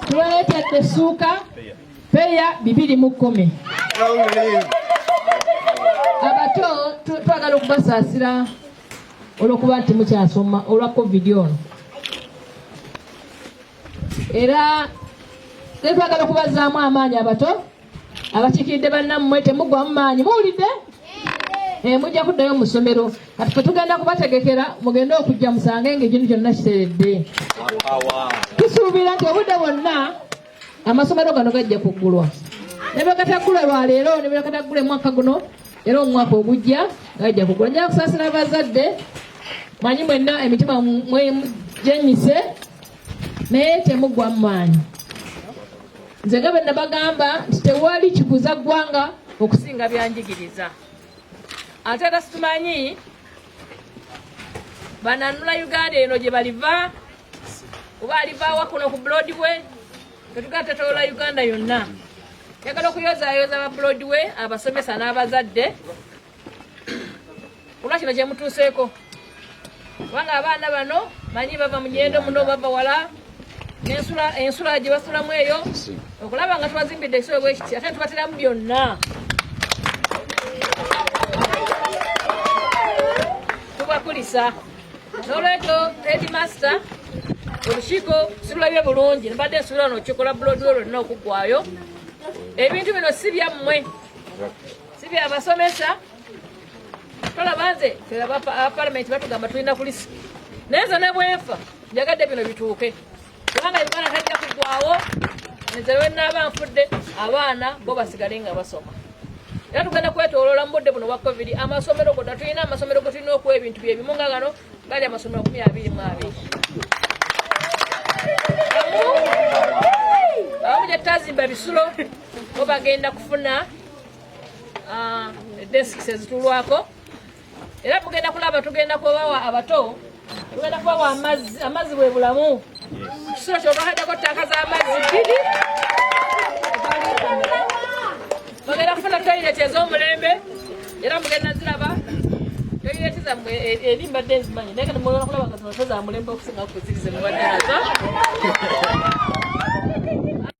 Tubaleetedde essuuka peya 210. Abato twagala okubasaasira olw'okuba nti mukyasoma olwa covid ono, era twagala okubazaamu amaanyi abato abakiikiridde bannammwe. Temugwamu maanyi, muwulidde? Mujja kuddayo mu ssomero. Kati fe tugenda kubategekera mugende okujja musange ng'ekintu kyonna kiteredde. Tusuubira nti obudde bwonna amasomero gano gajja kuggulwa, ne bwe gataggulwa lwaleero, ne bwe gataggulwa omwaka guno, era omwaka ogujja gajja kuggulwa. Nja kusaasira abazadde, manyi mwenna emitima gyenyise, naye temuggwamu maanyi. Nze nga bwe nabagamba nti tewali kikuza ggwanga okusinga byanjigiriza, ate era situmanyi bananula Uganda eno gye baliva oba alivaawa kuno ku Broadway. Tetugenda tetolola Uganda yonna. Njagala okuyozaayoza ba Broadway, abasomesa n'abazadde olwa kino kyemutuuseeko, kubanga abaana bano manyi bava mu nyendo muno, bava wala n'ensula gye basulamu eyo, okulaba nga tubazimbidde ekisolo bwe kiti ate tubateramu byonna, tubakulisa. N'olwekyo headmaster, olukiiko sirulabye bulungi, mbadde nsuubira nokikola Broadway lwonna okuggwayo. Ebintu bino si byammwe, si byabasomesa. Tolaba nze abapalamenti batugamba tulina kulisa, naye nze ne bwenfa njagadde bino bituuke, kubanga Uganda tajja kuggwawo. Nze lwenaaba nfudde, abaana bo basigale nga basoma. Era tugenda kwetoloola mu budde buno bwa covid amasomero gonna. Tulina amasomero ge tulina okuwa ebintu byebimu nga gano gali amasomero 22. Abamu gye tutazimba bisulo, bo bagenda kufuna desks ezitulwako. Era mugenda kulaba tugenda kubawa abato, tugenda kubawa amazzi. Amazzi bwe bulamu. Kisulo kyobahaddeko ttaaka z'amazzi bbiri. Bagenda kufuna toyileti ez'omulembe, era mugenda ziraba toyileti zammwe eri mbadde nzimanyi, naye kati mugenda kulaba nga zino za mulembe okusinga ku ziri ze mubadde nazo.